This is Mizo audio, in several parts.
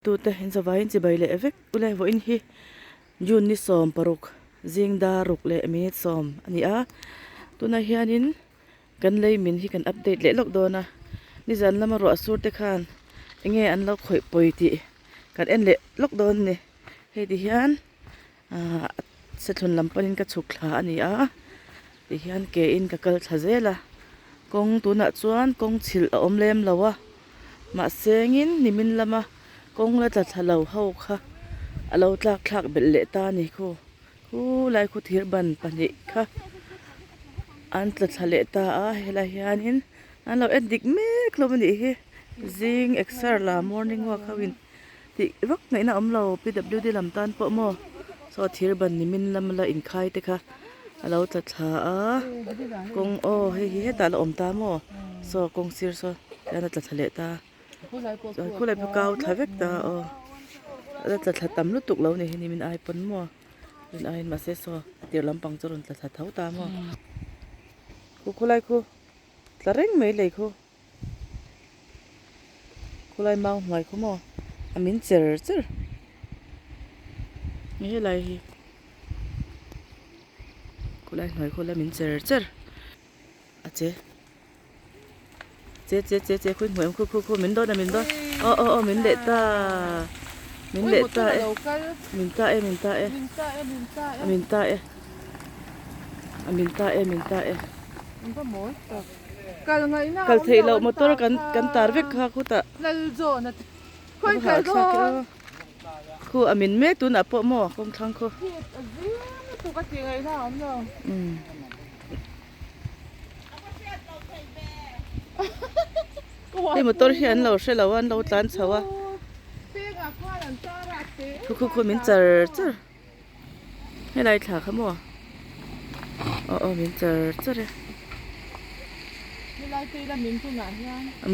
Tute in zavaiin chibai leh vek ule vawiin hi June ni 16 zing dar ruk leh minute 10 a ni a tunah hianin kan lei min hi kan update leh lawk dawn a nizan lama ruah sur te khan eng nge an lo khawih pawi tih kan en leh lawk dawn a ni hei ti hian ahh sethlun lam panin ka chhuk thla a ni a tihian ke in ka kal thla zel a kawng tunah chuan kawng chhilh a awm lem lo a. Mahse ngin nimin lama kawng la tla thla lo ho kha a lo tlak thlak belh leh ta a ni khu. Khulai khu thir ban pahnih kha an tla thla leh ta a helai hianin an lo en dik mek hlawm a nih hi. Zing exer la morning walk ho in tih vak ngaihna awm lo P W D lam tan pawh maw saw thir ban nimin lama la inkhai te kha a lo tla thla a kawng aw hei hi hetah a la awm ta maw saw kawng sir saw hian a tla thla leh ta chuan khulai pawh kau thla vek ta aw a la tla thla tam lutuk lo ni hi nimin ai pawn maw rin aiin mahse saw a tir lampang chu a rawn tla thla tho ta maw khu khulai khu tla reng mai lei khu. Khulai mau hnuai khaw maw a min cher cher nge helai hi khulai hnuai khaw la min cher cher a che che che che che khawi hmuh em khu khu khu min dawn a min dawn aw aw aw min leh ta min leh ta e min ta e min ta e a min ta e a min ta e min ta e. Kal theih loh motor kan kan tar vek kha khutah a va hah thlak e aw khu a min mek tunah pawh maw kawngthlang khu umm hei motor hi an lo hre lo a an lo tlan chho a khu khu khu min char char. Helai thla kha maw aw aw min char char e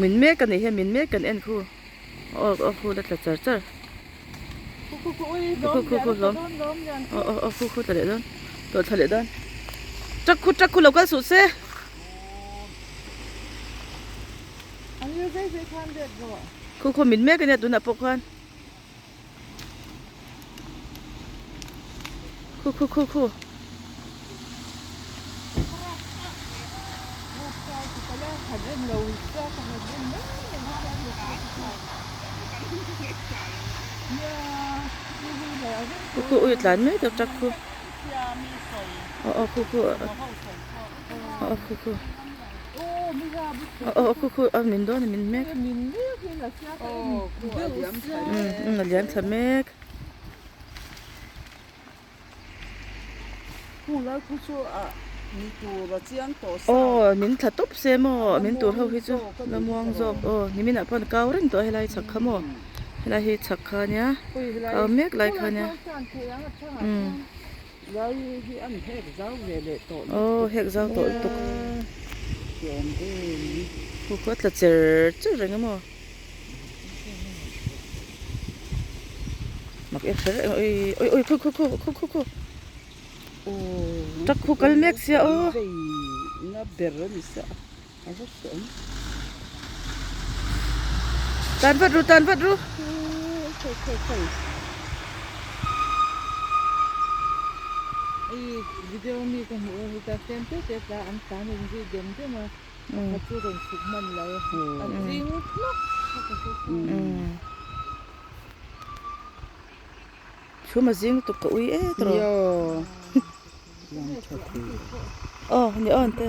min mek a nih hian min mek kan en khu aw aw khu la tla char char khu khu khu hlawm aw aw aw khu khu tla leh dawn tawlh thla leh dawn truck khu truck khu lo kal suh se. Khu khu min mek a nia tunah pawh khuan. Khu khu khu khu. Khu khu ui tlan mai tak tak khu. Aw aw khu khu aw aw khu khu. Aw aw khu khu a min dawn a min mek. Umm a liam thla mek. Aw min thla tawp se maw min tur ho hi chu la muang zawk aw nimin ah pawh an kau reng tawh a helai chhak kha maw helai hi chhak kha ania kau mek lai kha ania umm. Aw hek zau tawh lutuk khu khu a tla cher cher reng a maw. Mak em kher oi oi oi khu khu khu khu khu khu truck khu kal mek sia aw. Tan vat ru tan vat ru. Chhum a zing lutuk ka ui e tawh aw ni awn te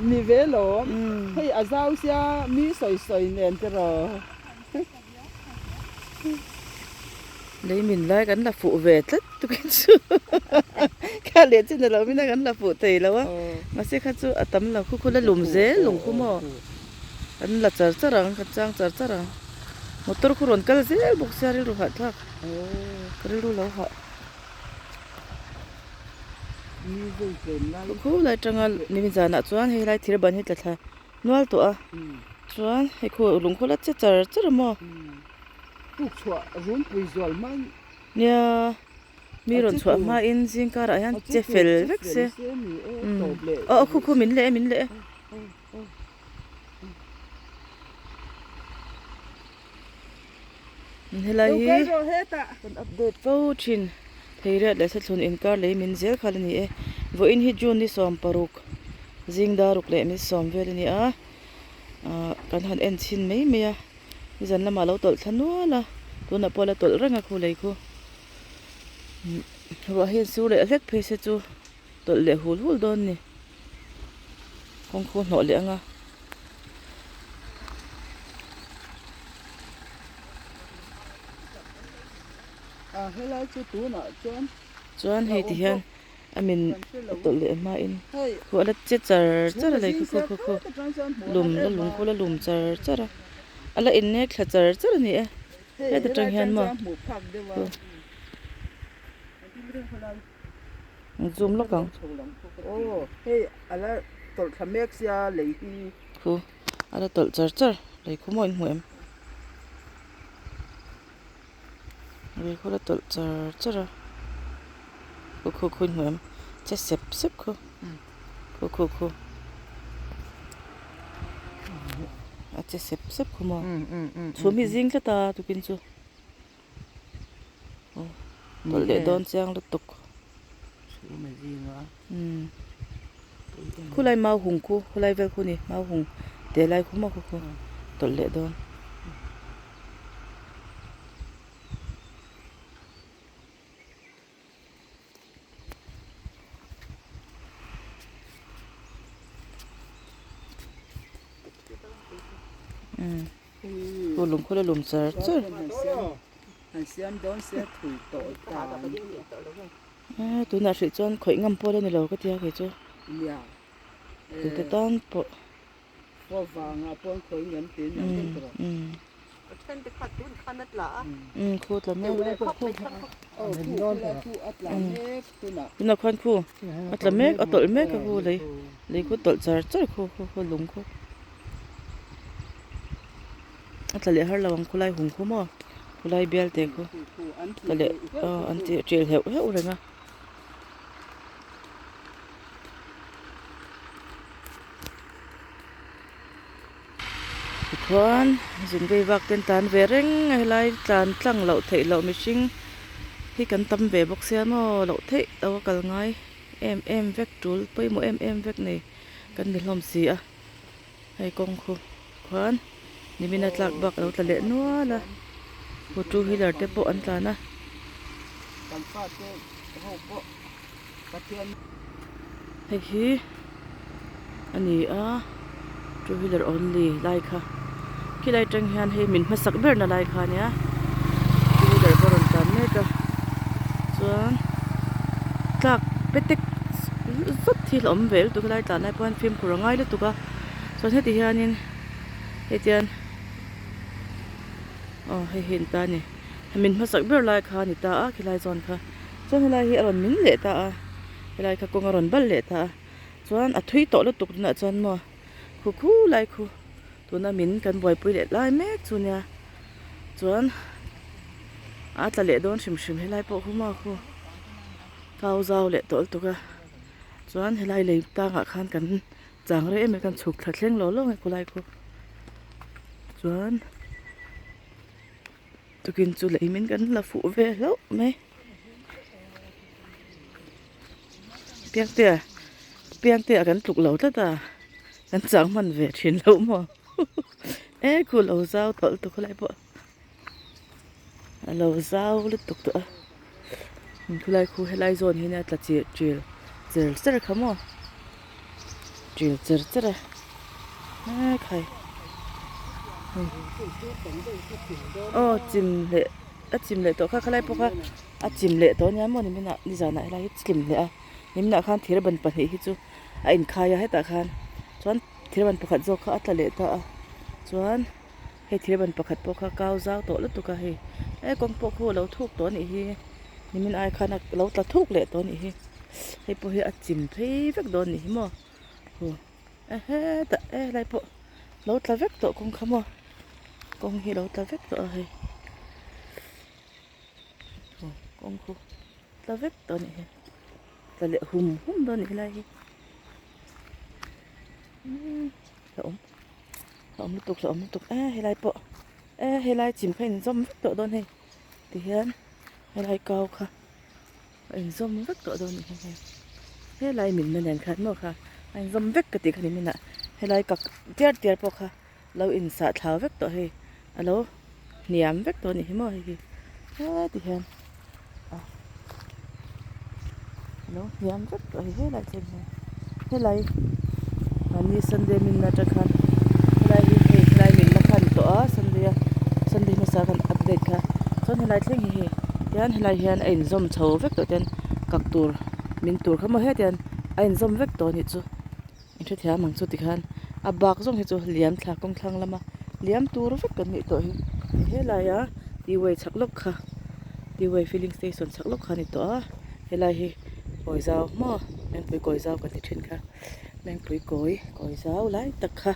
ni ve lawm hei a zau sia mi sawi sawi nen tiraw. Lei min lai kan la fuh ve tlat tukin chu kha leh chin alo min a kan la fuh thei lo a mahse kha chu a tam lo khu khu la lum zel lung khu maw kan la char char ang kan chang char char ang motor khu rawn kal zel bawk sia rilru hahthlak ka rilru lo hah khu lai atanga nimin zanah chuan hei lai thir ban hi tla thla nual tawh a chuan hei khu lung khu la che char char a maw. Tuk chhuah runpui zual hma Nia mi rawn chhuah hma in zing karah hian che fel vek se aw aw khu khu min leh e min leh e. Helai hi kan update fo thin Theiriat leh Sethlun inkar lei min zel kha la ni e. Vawiin hi June ni 16 zing dar ruk leh min sawm vel a ni a, ah kan han en chhin mai mai a, nizan lamah a lo tawlh thla nual a, tunah pawh a la tawlh reng a khu lei khu. Ruah hi an sur leh hlek phei se chu tawlh leh hul hul dawn a ni. Kawng khu hnawh leh ang a. A helai chu tunah chuan Chuan hei ti hian a min tawlh leh hma in khu a la che char char a lei khu khu khu khu lum la lung khu la lum char char a a la in nek thla char char a ni e heta tang hian maw khu zoom lawk ang. Aw hei a la tawlh thla mek sia lei hi. Khu a la tawlh char char lei khu maw in hmu em. Lei khu la tawlh char char a khu khu khu in hmu em che sep sep khu khu khu khu a che sep sep khu maw chhum hi zing tlat a tukin chu. Aw tawlh leh dawn chiang lutuk umm khulai mau hung khu khulai vel khu ni mau hung te lai khu maw khu khu tawlh leh dawn. Khu lung khu la lum char char. Tunah hrih chuan khawih ngam pawh la ni lo ka tia kei chu. Tute tan pawh. Khu tla mek tunah khuan khu a tla mek a tawlh mek a khu lei lei khu tawlh char char khu khu khu lung khu a tla leh har lo ang khulai hung khu maw khulai bial te khu tla leh aw an tih ṭil heuh heuh reng a. Tikhuan zin vei vak ten tlan ve reng a helai tlan tlang loh theih loh mihring hi kan tam ve bawk sia maw loh theih loh a kal ngai em em vek tul pawimawh em em vek nei kan ni hlawm si a hei kawng khu khuan nimin a tlak bak a lo tla leh nual a khu two wheeler te pawh an tlan a. Hei hi a ni a two wheeler only lai kha khilai atang hian hei min hmasak ber na lai kha a nia two wheeler pawh a rawn tlan mek a chuan tlak pe tek zut hi a awm ve lutuk helai tlan lai pawh hian fimkhur a ngai lutuk a chuan heti hianin hei tian aw hei hi a ni ta a ni min hmasak ber lai kha a ni ta a khilai zawn kha. Chuan helai hi a rawn min leh ta a, helai kha kawng a rawn bal leh ta a, chuan a thui tawh lutuk tunah chuan maw khu khu lai khu tuna min kan buaipui leh lai mek chu nia chuan a tla leh dawn hrim hrim helai pawh khu maw khu kau zau leh tawh lutuk a, chuan helai lei tangah khan kan chang rei em em kan chhuk thla thleng lo lo nge khulai khu chuan. Tukin chu lei min kan la fuh ve hlauh mai. Piangtea Piangtea kan tluk lo tlat a kan chang hman ve thin loh maw e khu lo zau tawh lutuk khawlai pawh a lo zau lutuk tawh a khulai khu helai zawn hi nia tla chil chil cher cher kha maw chil cher cher a he khai aw chim leh a chim leh tawh kha khalai pawh kha a chim leh tawh ania maw niminah nizanah helai hi chim leh a niminah khan thir ban pahnih hi chu a inkhai a hetah khan chuan thir ban pakhat zawk kha a tla leh ta a chuan hei thir ban pakhat pawh kha kau zau tawh lutuk a hei he kawng pawh khu a lo thuk tawh a nih hi nimin ai khan a lo tla thuk leh tawh a nih hi hei pawh hi a chim phei vek dawn a nih hi maw huh e hetah e helai pawh lo tla vek tawh kawng kha maw kawng hi lo tla vek tawh a hei huh kawng khu tla vek tawh a nih hi tla leh hum hum dawn a nih helai hi umm hlauhawm. A awm lutuk a awm lutuk e helai pawh. E helai chim kha inzawm vek tawh dawn hei tihian helai kau kha a inzawm vek tawh dawn a ni hei helai minna nen khan maw kha a inzawm vek ka tih kha ni minah helai kak tiar tiar pawh kha lo insah thlau vek tawh hei a lo hniam vek tawh a nih hi maw hei hi heti hian a lo hniam vek tawh hei helai thleng hian helai mahni sunday minna atang khan helai hi hei helai minna kha a ni tawh a sunday a sunday hmasa khan update kha chuan helai thleng hi hei tian helai hian a inzawm chho vek tawh ten kak tur min tur kha maw hetiang hian a inzawm vek tawh a nih chu. In hrethiam ang chu tikhan a bak zawng hi chu liam thla kawng thlang lama liam tur vek kan nih tawh hi helaia tiway chhak lawk kha tiway filling station chhak lawk kha a ni tawh a helai hi kawi zau maw mengpui kawi zau kan ti thin kha mengpui kawi kawi zau lai tak kha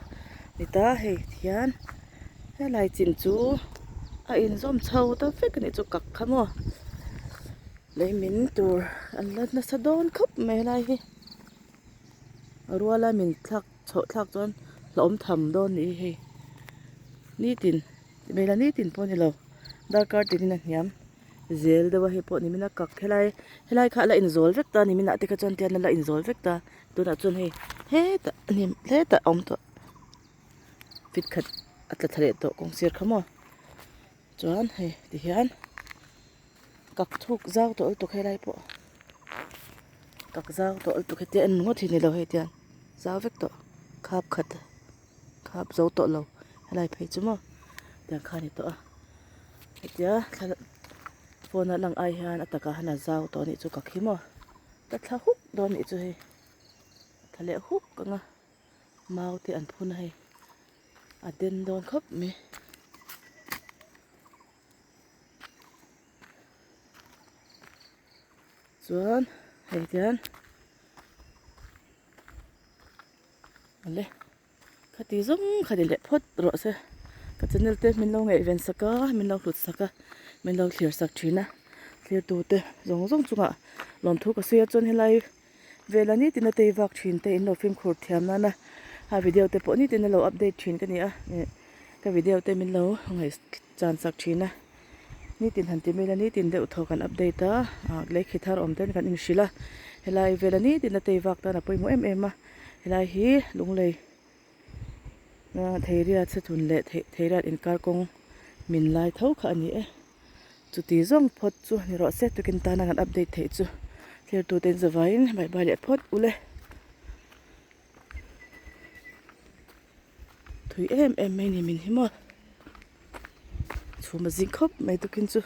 ni ta hei tihian helai chin chu a inzawm chho ta vek a nih chu kak kha maw lei min tur an la nasa dawn khawp mai helai hi. A ruala min thlak chhoh thlak chuan hlauhawm tham dawn nih hi hei nitin hmel a nitin pawh a ni lo darkar tinin a hniam zel deuh a hei pawh ni min a kak helai helai kha a la inzawl vek ta a ni minah te kha chuan tian a la inzawl vek ta tunah chuan hei hetah a hnim hetah a awm tawh fit khat a tla thla leh tawh kawng sir kha maw chuan hei tihian. Kak thuk zau tawh lutuk helai pawh kak zau tawh lutuk hetia en ngawt hi nilo hei tiang zau vek tawh khap khat khap zo tawh lo helai phei chu maw tiang kha a ni tawh a hetia thla phone a lang ai hian a takah hian a zau tawh a nih chu kak hi maw ka thla huk dawn a nih chu hei thla leh huk ang a mau te an phun a hei a den dawn khawp mai. Chuan hei hian awle khati zawng khati leh phawt rawh se ka channel te min lo ngaihven sak a min lo hlut sak a min lo thlir sak thin a thlir tu te zawng zawng chungah lawmthu ka sawi a chuan helai vela nitin a tei vak thin te in lo fimkhur thiam nana a video te pawh nitin a lo update thin ka ni a ka video te min lo ngaih chan sak thin a nitin han ti mai ila nitin deuh thaw kan update a ah lei khi thar awm ten kan inhrilh a helai vela nitin a tei vak tan a pawimawh em em a helai hi lunglei Theiriat chhun leh Theiriat inkar kawng min lai tho kha a ni e chuti zawng phawt chu ni rawh se tukin tana kan update theih chu thlir tute in zavaiin bye bye leh phawt ule. Thui em em mai ni min hi maw chhum a zing khawp mai tukin chu.